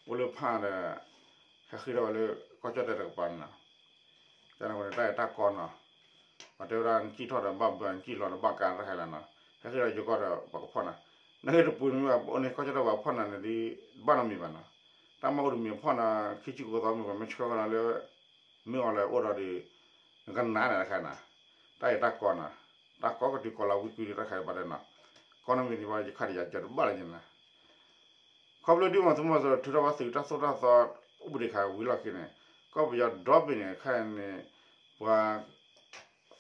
အိၣ်လၢဖးအါဒီး ဟဲဃ့ထီၣ်ဝဲလၢကီၢ်ကၠီၣ်တဲၣ်တကပၤန့ၣ်နီၤ, ကန့ၣ်အဃိန့ၣ် တၢ်အဲၣ်တၢ်ကီနီၤ, ပှၤတဲဝဲဒၣ် နစံၣ်ထီၣ်ဒီးဘၣ်ဘၢ နစံၣ်လီၤဒီးဘၣ်ကးတၢ်ခဲလၢာ်နီၤ, ဟဲဃ့ဒီးယိၤကီၢ်ဒီးပှၤကဖီၣ်နၤ, နဟ့ၣ်တပူၤမ့ၢ်ဘၣ် ပအိၣ်န့ၣ်ကီၢ်ကၠီၣ်တဲၣ်ပှၤဖီၣ်နၤန့ၣ်ဒ် ဘၣ်နီတမံၤဘၣ်နီၤ, တၢ်မၤအိၣ်တမံၤဖီၣ်နၤ ခံဆံကိးသီမ့ၢ်ဘၣ် မ့ၢ်ဆှၢဃီနၤလၢ မ့ၢ်အီၤလဲၤအိၣ်ဒီးဒ် နကနၣ်န့ၣ်တခါနီၤ, တၢ်အဲၣ်တၢ်ကီနီၤ, တၢ်ကီကတုၤကီၤလီၤဝံကွံာ်ဒီးတၢ်ခဲလၢာ်ဘၣ်ဒီးနီၤ, ကီၢ်နီၣ်မံၤန့ၣ်ဘၣ်ယခါဒီးယၤကၢၤတဘၣ်လၢယနၤ ခီဖျိဒ်မ့ၢ်သုးမီၤစိရိၤထုးထီၣ်ဘၣ်သုးတၢ်သိၣ်တၢ်သီ အိၣ်ဘှံးဒံးခါဝံၤလီၢ်ခံန့ၣ် ကီၢ်ပယီၤဒီဘ့ၣ်န့ၣ် ခဲအံၤန့ၣ် ပှၤ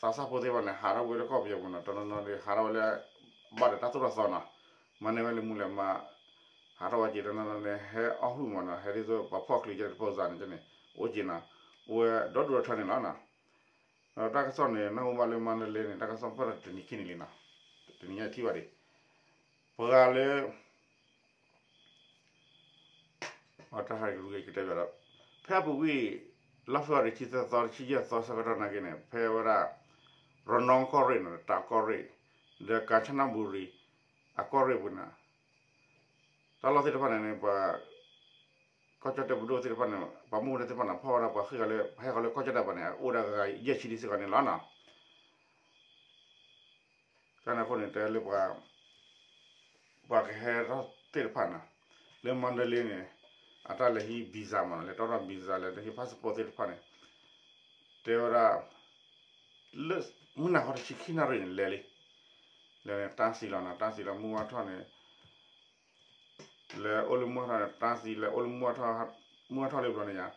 သးစၢ်ဖိသ့ၣ်တဖၣ်န့ၣ် ဟးထီၣ်ဝဲလၢကီၢ်ပယီၤပူၤနီၤ, တနီၤနီၤန့ၣ် ဟးထီၣ်ဝဲလၢ ဘၣ်ဒီးတၢ်သိၣ်တၢ်သီနီၤ, မၤန့ၢ်ဝဲလၢမူလၢမၤ ဟးထီၣ်ဝဲက့ၤ တနီၤနီၤန့ၣ် ဟဲအီၣ်ဟုၣ်မးနီၤ, ဟဲဒ်သိးပှၤဖီၣ်ချၢးကဲတပိာ်စၢ်န့ၣ်န့ၣ် အိၣ်က့ၤနီၤ, အိၣ်ဝဲဒီဒူၣ်ဒီထၢန့ၣ်လီၤနီၤ, ဒီးတၢ်ကစီၣ်န့ၣ် နၢ်ဟူဘၣ်လၢမါတလ့န့ၣ် တၢ်ကစီၣ်ဖဲဒီးတနံၤခံနံၤလံနီၤ, တနံၤညါထံၣ်ဘၣ်ဒံး ပှၤလၢ အတၢ်ဟးကရူၢ်ကတဲဘၣ်ဒီး ဖဲအပူၤကွံာ် လါဖ့ၤဘြူၤအါရံၤ တဆံသၢသီ တဆံယဲၢ်သီဆၢကတီၢ်နာ်က့န့ၣ် ဖဲဝဲဒၣ် ရနီကီၢ်ရ့ၣ်န့ၣ် တၢးကီၢ်ရ့ၣ် ဒီးကၣ်ဆနဘူရံၤ အကီၢ်ရ့ၣ်ပူၤန့ၣ် တၢ်လီၢ်သ့ၣ်တဖၣ်န့ၣ်န့ၣ် ပှၤ ကီၢ်ကၠီၣ်တဲၣ်ပဒိၣ်သ့ၣ်တဖၣ်န့ၣ် ပှၤမူဒါသ့ၣ်တဖၣ်န့ၣ် ဖီၣ်ဝဲဒၣ်ပှၤဃ့ၢ်လၢ ဟဲဃီၤလၢကီၢ်ကၠီၣ်တဲၣ်ပှၤန့ၣ် အိၣ်ဝဲဒၣ်ဂၤယဲၢ်ဆံဒ်စ့ၢ်ကီးန့ၣ်လီၤနီၤ. ကန့ၣ်အဃိန့ၣ် တဲလၢပှၤ ပှၤကဟဲထီၣ်သ့ၣ်တဖၣ်န့ၣ် လၢမါတလ့န့ၣ် အတၢ်လဲၤဟံး visa မးနီၤ, လဲၤတီထီၣ် visa လဲၤဟံး passport သ့ၣ်တဖၣ်န့ၣ် တဲဝဲဒၣ် လၢမုၢ်နၤခီတဆံခံနၣ်ရံၣ်န့ၣ် လဲၤလံ, လဲၤန့ၣ် တၢ်စံးလီၤနီၤ, တၢ်စံးလီၤ မုၢ်ဝါထီၣ်န့ၣ် လဲၤအိၣ်လၢမုၢ်ဝါထီၣ်န့ၣ် တၢ်စံးလဲၤအိၣ်လၢမုၢ်ဝါထီၣ်, မုၢ်ဝါထီၣ်လံဘျီန့ၣ်ယါ,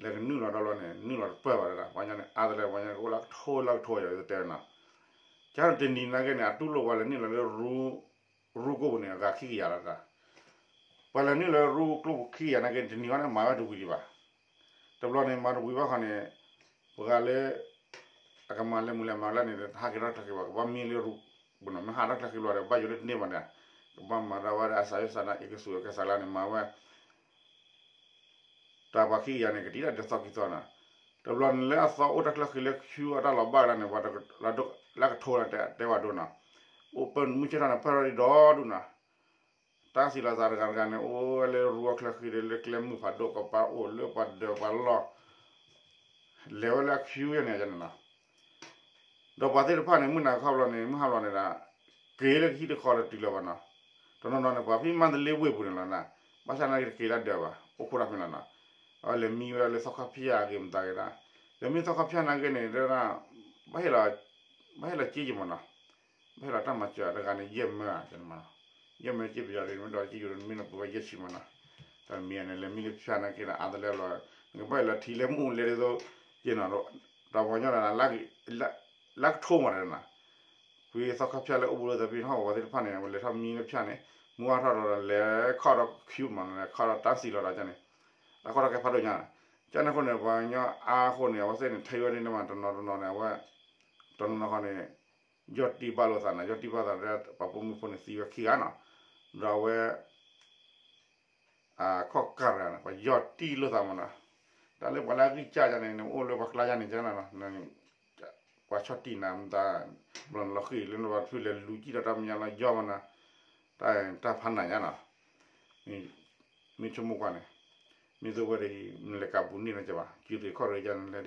လဲၤကနုာ်လီၤဒီးဘျီန့ၣ် နုာ်လီၤတပၢၢ်ဘၣ်ဒၣ်, ပှၤညီန့ၣ် အါတလဲၣ် ပှၤညီကအိၣ်လၢကထိလၢကထိယၤ တဲနီၤ, ကန့ၣ်တနံၤနာ်က့န့ၣ် အတူၢ်လိာ်ပှၤလဲၤနုာ်လီၤလၢ ရူကိၣ်ပူၤန့ၣ် အဂၤခံကယၤလီၤတၢ်, ပှၤလဲၤနုာ်လီၤလၢရူကျိၣ်ပူၤခံကယၤနာ်က့ တနံၤဃီန့ၣ် မၤဝဲတဝံၤဒံးဘၣ်, တဘျီန့ၣ် မၤတဝံၤဘၣ်ဃီန့ၣ် ပှၤဂၤလၢ အကမၤလဲၤမုာ်လဲၤမၤလၢန့ၣ် ဟးက့ၤထီၣ်ချၢဃံဘၣ် ကဘၣ်မံလၢရူပူၤနီၤ, မ့ၢ်ဟးထီၣ်ချၢဃံဘျီဒီး ဘၣ်ယိၤလၢတန့ၢ်ဘၣ်န့ၣ် ကဘၣ်မၤဒၣ်ဝဲဒၣ်အစးယိၣ်စးနါ အ့ကဆူၣ်အကဲစးလါန့ၣ် မၤဝဲ တၢ်ပှၤခံကယၤန့ၣ် ကတံာ်တၢ်ဒ်သိးခံသီနီၤ, တဘျီန့ၣ်လၢအသီအိၣ်တၢ်ချၢဃံလၢ queue အတၢ်လီၤဘၣ်လၢန့ၣ် ပှၤလၢကထိလၢတဲဝဲဒိနီၤ, အိၣ်ပၢၢ်မုၢ်ဆ့ၣ်ထီၣ်န့ၣ် ပၢၢ်ထီၣ်ဒံးဒီဒူၣ်နီၤ, တၢ်စံးလီၤသးတဂၤတဂၤန့ၣ် အိၣ်ဝဲလၢရူအချၢဃံဒီး လၢကျဲမုၢ်ဖးဒိၣ်ကပၤအိၣ်လၢပှၤဒၢးပှၤလီၢ် လဲၤဝဲလၢအ queue န့ၣ်န့ၣ်နီၤ, ဒီးပှၤသ့ၣ်တဖၣ်န့ၣ် မုၢ်နၤခီဘျီန့ၣ် မုၢ်ဟါဘျီန့ၣ်ဒီး က့ၤလၢကဟံၣ်တခီလၢတုၤလၢၤဘၣ်နီၤ, တနီၤနီၤန့ၣ် ပှၤဖဲမါတလ့ဝ့ၢ်ပူၤန့ၣ်လီၤနီၤ, ဘၣ်ဆၣ်နာ်က့တက့ၤလၢဒၢးဘၣ် အိၣ်ခိးတၢ်ဖဲန့ၣ်လီၤနီၤ, အဝဲလဲၤမံဝဲဒၣ်လၢသီခါဖၠၣ်အဂ့ၤမတၤဂ့ၤဒၣ်, လဲၤမံသီခါဖၠၣ်နာ်က့န့ၣ် တဲဝဲဒၣ် ဘၣ်ဟ့ၣ်လီၤ ဘၣ်ဟ့ၣ်လီၤစ့ယံာ်မးနီၤ, ဘၣ်ဟ့ၣ်လီၤတၢ်မၤစၢၤတဂၤန့ၣ် ယဲၢ်မၢ ယဲၢ်မၢစ့ပယီၤဒ်မ့ၢ်ဒီး ယိၤမ့ၢ်နီၤ ပဝဲယဲၢ်ဆံမးနီၤ, တၢ်မံၤန့ၣ် လဲၤမံလၢဖၠၣ်နာ်က့ဒီး အါတလၢဘျီ နကဘၣ်ဟ့ၣ်လီၤထံလၢမူလၢဒ်သိး ယဲၢ်နီၤ တၢ်ပှၤကညီဒီး လၢကထိမးနီၤ, ကွံသီခါဖၠၣ်လၢအိၣ်ဘူးလိာ်သးဖဲဟီၣ်ကဝီၤသ့ၣ်တဖၣ်န့ၣ် လဲၤထီၣ်မံလၢဖၠၣ်န့ၣ် မုၢ်ဝါထီၣ်ဒီးလဲၤခီၣ်ဒီး queue မးနီၤ လဲၤခီၣ်ဒီးတၢ်စံးလီၤဒီးန့ၣ် အဃိဒီးကဲဖးဒိၣ်ညါ, ကန့ၣ်အဃိန့ၣ် ပှၤကညီအါအဃိန့ၣ် အဝဲသ့ၣ်န့ၣ် ထဲဝဲဒ်န့ၣ်မး တနီၤတနီၤန့ၣ် အဝဲ တနီၤနီၤဃီန့ၣ် ယီၢ်တံၢ်ဘၣ်လိာ်သးနီၤ, ယီၢ်တံၢ်ဘၣ်သးဒီး ပှၤပိာ်မုၣ်ဖိန့ၣ်သံဝဲခံဂၤနီၤ, ဒီးအဝဲ အခီၣ်ကၢ်တဂၤန့ၣ် ပှၤယီၢ်တံၢ်လိာ်သးမးနီၤ, တၢ်လၢပှၤလၢအဂံၢ်စၢ်ယါန့ၣ် နအိၣ်လၢပှၤကျါယါန့ၣ် ကန့ၣ်နီၤ, ပှၤဆီၣ်တံၢ်နၤ မတၤ ဘျီနလီၤဃံၤလၢနဘၣ်တဖုလဲၤလူၤကံၣ်ဒီးတၢ်မဲာ်ညါလီၤယီၢ်မးနီၤ, တၢ်တၢ်ဖးနးညါနီၤ, မ့ၢ်ဆိကမိၣ်ကွၢ်န့ၣ် မ့ၢ်သိဝဲဒၣ် နလဲၤကးဘူးန့ၢ်နီၤကဘၣ် ကၠူသုးခီၣ်ရ့ၣ်ယါန့ၣ်လၢ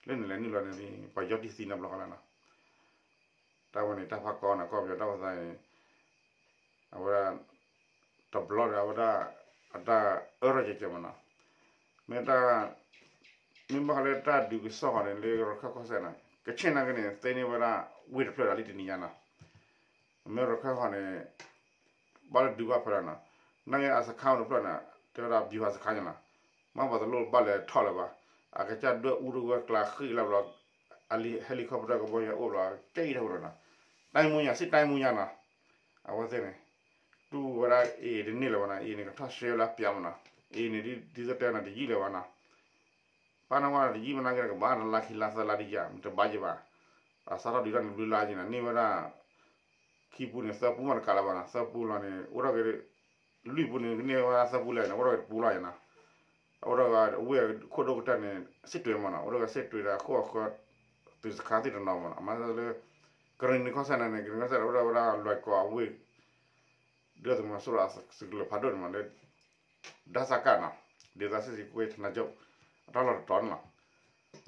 လၢနလဲၤနုာ်လီၤန့ၣ် ပှၤယီၢ်တံၢ်သံနၤဘျီဃီလီၤနီၤ, တၢ်ဝဲန့ၣ် တၢ်ဖးကီနီၤ ကီၢ်ပယီၤတၢ်အိၣ်သးန့ၣ် အဝဲဒၣ် တဘျီဒီး အဝဲဒၣ် အတၢ်အၢၣ်ထီၣ်ကဲကဲမးနီၤ, မ့ၢ်တၢ် မ့ၢ်ဘၣ်ဃးလၢတၢ်ဒုးကစီၣ်ဃီန့ၣ် လၢရခၢၣ်ကီၢ်စဲၣ်န့ၣ် ကဆ့ၣ်နာ်က့န့ၣ် သ့န့ၢ်ဝဲဒၣ် ဝ့ၢ်တဖျၢၣ်ဒီးလံတနံၤညါနီၤ, မ့ၢ်ရခၢၣ်ဃီန့ၣ် ဘၣ်လၢဒုးဘၣ်ဖဲလီၤနီၤ, နာ်က့အစခါအိၣ်တဖျၢၣ်န့ၣ် တဲဝဲဒၣ် ဗျူဟာစခန်း န့ၣ်လီၤ, မ့ၢ်ပှၤတလိၣ်ဘၣ်လဲၤထီၣ်လၢၤဘၣ်, အကစၢ်ဒွဲၣ်အူတဝဲကျးဃံလီၤဘျီ အလံ helicopter ကဘီယူၤအိၣ်ဘျီ ကဲအံၤတၢ်ဟူလီၤနီၤ, တိုင်းမှူး စစ်တိုင်းမှူး နီၤ, အဝဲသ့ၣ်န့ၣ် တူၢ်ဝဲဒၣ်အံၤတန့ၢ်လၢၤဘၣ်နီၤ, အံၤန့ၣ် ကထီၣ်ရှဲလၢအပျးမးနီၤ, အံၤန့ၣ် ဒ်သိးတဲနီၤ တယံာ်လၢၤဘၣ်နီၤ, ပာ်နဝဲတယံာ်မးနာ်က့ ကဘၣ်တလါခံလါသၢလါတယံာ် မ့ၢ်တဘၣ်ယံာ်ဘၣ်, အစးထီၣ်ဒုးတၢ်န့ၣ် လွံၢ်လါက့ၤနီၤ န့ၢ်ဝဲဒၣ် ခံပူန့ၣ် သၢပူမးတကးလၢၤဘၣ်နီၤ သၢပူလီၤန့ၣ် အိၣ်ထီၣ်က့ၤ လွံၢ်ပူန့ၣ် ကန့ၢ်ဝဲဒၣ်သၢပူလၢ်နီၤ အိၣ်ထီၣ်က့ၤတပူလီၤနီၤ အိၣ်ထီၣ်က့ၤဝ့ၢ်ခိၣ်ဒိၣ်ကတၢၢ်န့ၣ် စ့ၣ်တွဲၤမးနီၤ အိၣ်ထီၣ်က့ၤစ့ၣ်တွဲၤဒီးအခိၣ်အဃၢၤ သုးစခါသ့ၣ်တနီၤမးနီၤ အမၤလၢ ကရံၣ်နံၤကီၢ်စဲၣ်န့ၣ်န့ၣ် ကရံၣ်နံၤကီၢ်စဲၣ်န့ၣ် အိၣ်ထီၣ်ဝဲဒၣ်လွဲၢ်ကီၢ်အဝ့ၢ် ဒုၣ်ဒါသုးမီၤစိရိၤအသုးကလၢၤဖးဒိၣ်န့ၣ်မးလၢ ဒၣ်စၢ်ကၣ်နီၤ ဒေသစစ်ဆင်ရေးကွပ်ကဲဌာနချုပ် အတၢ်လီၢ်တတီၤန့ၣ်လီၤ.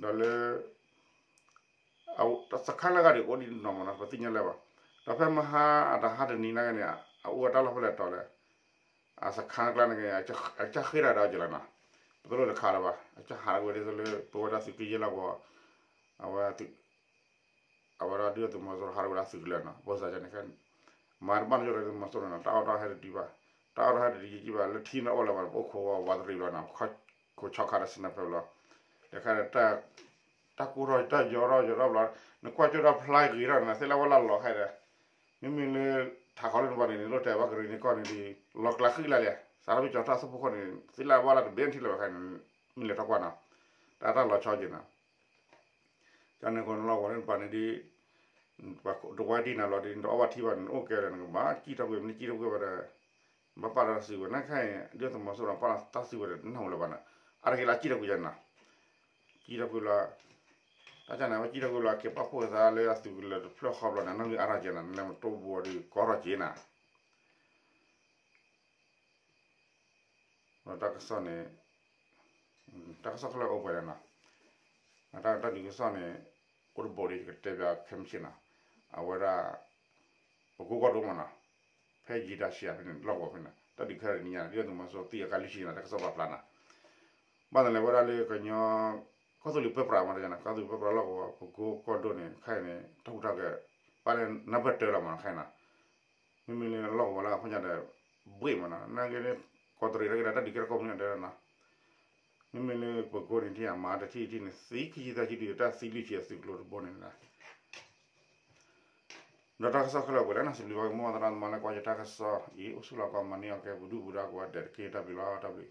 ဒီးလၢ စခါလၢအဂၤဒံးအိၣ်ဒံးနီၤမးနီၤ ပသ့ၣ်ညါလၢၤဘၣ်. ဒီးဖဲမဟါအတဟါတနံၤနာ်က့န့ၣ် အအိၣ်ဝဲတၢ်လီၢ်ဖဲလဲၣ်တီၤလဲၣ် အစခါကျါန့ၣ်က့ အကစၢ်ဃ့တၢ်ဒီးက့ၤလီၤနီၤ ပတလိၣ်တခါလၢၤဘၣ် အကစၢ်ဟးထီၣ်ကွံာ်ဒ်သိးလၢ ပဝဲဒၣ်သုးက့ယဲၢ်လီၢ်ကဝီၤ အဝဲ အဝဲဒၣ်ဒုၣ်ဒါသုးမီၤစိရိၤဟးထီၣ်ဝဲဒၣ်သုးကလၢၤနီၤ ဘၣ်ဆၣ်န့ၣ်ခဲ မၤတဘၣ်နီတဂၤလၢသုးမီၤစိရိၤနီၤ တၢ်အီၣ်တၢ်အီတဟဲတဒံးဘၣ် တၢ်အီၣ်တဟဲတဒံးကံဘၣ် လၢထံန့ၣ်အီၣ်လၢၤဘၣ် ပအိၣ်ခိးဝးတရံးဘျီနီၤ ခိးဆီခးဒီး sniper ဘျီ တခါဒီး တၢ်ကူၣ်ထီၣ်တၢ်ယီၤထီၣ်ယီၤထီၣ်ဘျီ နကွၢ်ကၠိဒီးဖျါဂ့ၤထီၣ်န့ၣ် သ့ၣ်လၢဝဲလၢလီၤခါဒီး မ့မ့ၢ်လၢ ထးခီလၢနဘၣ်န့ၣ် လိၣ်တဲာ်ဘၣ်ကရံၣ်နံၤကီၢ်န့ၣ်ဒီး လီၤကျါဃံလၢ်လဲၣ် စးထီၣ်ဖဲကၠီၤထၣ်အဆၢဖိဃီန့ၣ် သ့ၣ်လၢဝဲလၢတဘ့ၣ်ထံၣ်လၢၤဘၣ်ခါန့ၣ် မ့ၢ်လဲၤထီၣ်ကွၢ်နီၤ တၢ်တၢ်လီၤဆီက့ၤနီၤ ကန့ၣ်ဃိန့ၣ်လီၤဝဲလၢနဘၣ်န့ၣ်ဒီး တဝါဒံးနၤလီၤဒီး နတအီၣ်ဘၣ်ထံဘၣ်န့ၣ် နအိၣ်ကဲဒီး နကဘၣ်စံၣ်ထီၣ်ကွံာ် မ့ၢ်နစံၣ်ထီၣ်ကွံာ်ဘၣ်ဒီး ဘၣ်ပာ်လီၤတၢ်စုကဝဲၤ နခါအံၤ ဒုၣ်ဒါသုးမီၤစိရိၤပာ်လီၤတၢ်စုကဝဲၤဒီး နၢ်ဟူလၢၤဘၣ်နီၤ အါတက့ၢ်လၢအစံၣ်ထီၣ်ကွံာ်ယၤနီၤ စံၣ်ထီၣ်ကွံာ်လီၤ တၢ်ကန့ၣ် အဝဲစံၣ်ထီၣ်ကွံာ်လီၤ က့ၤပာ်ဖှိၣ်သးလၢအသုးကလၢၤတဖျၢၣ်ဃီဘျီန့ၣ် နီၢ်ဂံၢ်အါထီၣ်က့ၤနီၤ နလဲၤမတိၢ်ဘှီဒီးကီထီၣ်က့ၤနီၤ ဒီးတၢ်ကစီၣ်န့ၣ် တၢ်ကစီၣ်ခဲလၢာ်အိၣ်ပှဲၤလီၤနီၤ တၢ်တၢ်ဒုးကစီၣ်န့ၣ် အိၣ်တဘိဒီး ယကတဲပၠးခဲမုၢ်ဆ့ၣ်နီၤ အဝဲဒၣ် ပကိကီၢ်ဒိၣ်မးနီၤ ဖဲယံၤဒၤဆံးယၤဖဲန့ၣ် လီၢ်ကဝီၤဖဲန့ၣ် တၢ်ဒုးခဲလၢာ်တနံၤညါန့ၣ် ဒုၣ်ဒါသုးမီၤစိရိၤသံအကါလွံၢ်ဆံနီၤ တၢ်ကစီၣ်ပာ်ဖျါနီၤ ဘၣ်သနာ်လၢဝဲဒၣ်လၢကညီ ကီၢ်သူလ့ၤပၢပြးမးတယၤနီၤ ကီၢ်သူလ့ၤပၢပြးလီၢ်ကဝီၤ ပကိကီၢ်ဒိၣ်န့ၣ် ခဲအံၤန့ၣ် တၢ်ဟူးတၢ်ဂဲၤ ပာ်လၢနၢ်ပၢၢ်တၢလီၤမးနီၤ ခဲအံၤနီၤ မ့မ့ၢ်လၢလီၢ်ကဝီၤလၢအဖိညါဒီး ဘှ့ၣ်မးနီၤ နာ်က့န့ၣ် ကီးတရံးနာ်က့ဒီး တၢ်ဒုးကဲထီၣ်ကိးမုၢ်နံၤဒဲးနီၤ မ့မ့ၢ်လၢပကိးန့ၣ်ထံၣ်အမၤတထံၣ်ထံၣ်န့ၣ် သံခံဆံသၢဆံဒုး တၢ်သံလွံၢ်ဆံအသုးကျိၤတဘိန့ၣ်နီၤ ဒီးတၢ်ကစီၣ်ခဲလၢာ်ပှဲၤလၢနီၤ စံးဘျုးဘၣ်က့ၤမိၢ်သရၣ်သမါလၢကွၢ်ယတၢ်ကစီၣ်အံၤ အိၣ်ဆူၣ်လီၤကီးမၤန့ၢ်အီၤကဲပဒုၣ်ပဒါကိးဂၤဒဲးတက့ၢ် တၢ်ဘျုးလီၤ တၢ်ဘျုး